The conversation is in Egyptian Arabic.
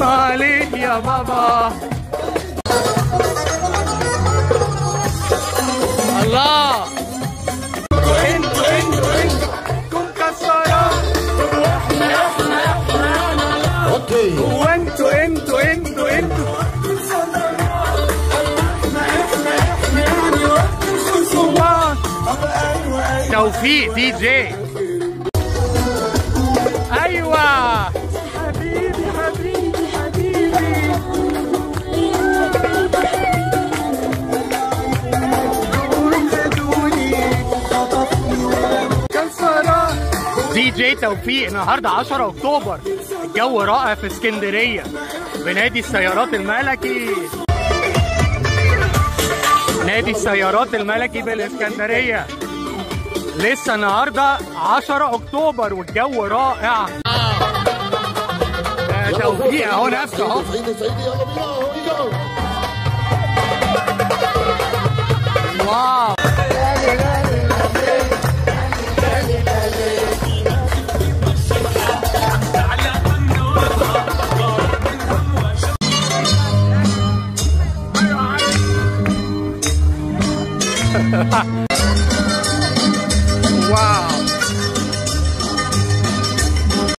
عليك يا بابا. الله، انتوا انتوا انتوا كم كسرة، احنا احنا احنا okay، وانتوا انتوا انتوا انتوا توفيق دي جي. ايوه حبيبي حبيبي حبيبي. دي جي توفيق النهارده 10 اكتوبر، الجو رائع في اسكندرية بنادي السيارات الملكي. نادي السيارات الملكي بالاسكندرية لسه النهارده 10 اكتوبر والجو رائع. ده توفيق اهو نفسه اهو. واو. واو.